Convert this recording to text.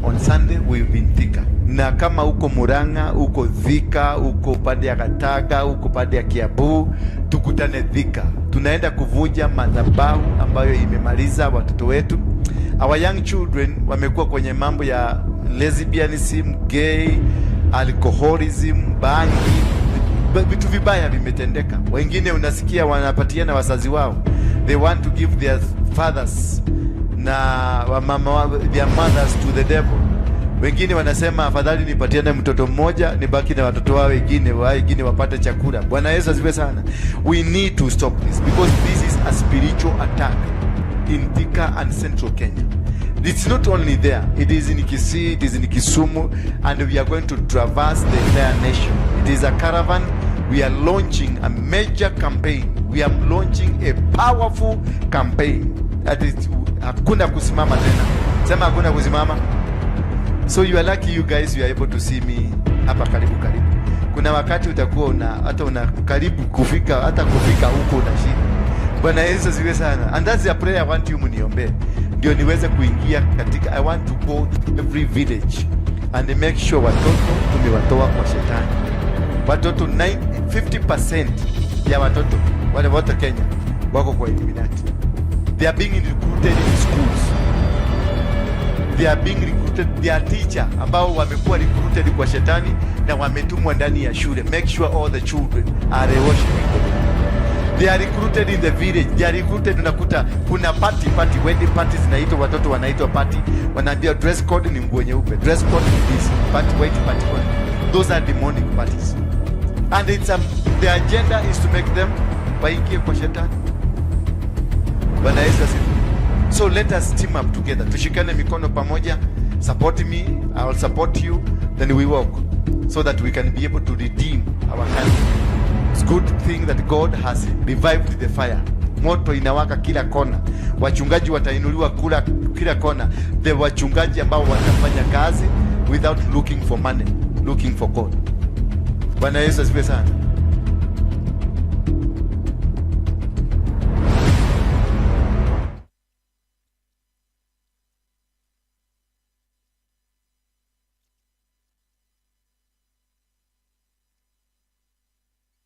On Sunday we will be in Thika. Na kama uko Murang'a, uko Thika, uko pande ya Gataga, uko pande ya Kiambu, tukutane Thika. Tunaenda kuvunja madhabahu ambayo imemaliza watoto wetu. Our young children wamekuwa kwenye mambo ya lesbianism, gay, alcoholism, bangi, vitu vibaya vimetendeka. Wengine unasikia wanapatiana wazazi wao, they want to give their fathers na wamama their mothers to the devil. Wengine wanasema afadhali nipatiane mtoto mmoja nibaki na watoto wao wengine wapate chakula. Bwana Yesu asifiwe sana. We need to stop this because this is a spiritual attack in Thika and Central Kenya. It's not only there, it is in Kisii, it is in Kisumu, and we are going to traverse the entire nation. It is a caravan. We are launching a major campaign. We are launching a powerful campaign. That is, hakuna kusimama tena. Sema hakuna kusimama. So you are lucky, you guys, you are able to see me hapa karibu karibu. Kuna wakati utakuwa una hata una karibu kufika, hata kufika huko una shida. Bwana Yesu asifiwe sana. And that's the prayer I want you mniombe. Ndio niweze kuingia katika, I want to go to every village and make sure watoto tumewatoa kwa shetani. Watoto 9, 50% ya watoto wale wote Kenya wako kwa Illuminati. They are being recruited in schools, they are being recruited, they are teacher ambao wamekuwa recruited kwa shetani na wametumwa ndani ya shule. Make sure all the children are worshiping God. They are recruited in the village. They are recruited, unakuta kuna party, wedding party zinaitwa, watoto wanaitwa party, wanaambia dress code ni nguo nyeupe, dress code ni this, party white, party white. Those are demonic parties. And the agenda is to make them waingie kwa shetani. Bwana Yesu asifiwe. So let us team up together. Tushikane mikono pamoja. Support me, I will support you. Then we work so that we can be able to redeem our country. It's good thing that God has revived the fire. Moto inawaka kila kona. Wachungaji watainuliwa kula kila kona. The wachungaji ambao watafanya kazi without looking for money, looking for God. Bwana Yesu asifiwe sana.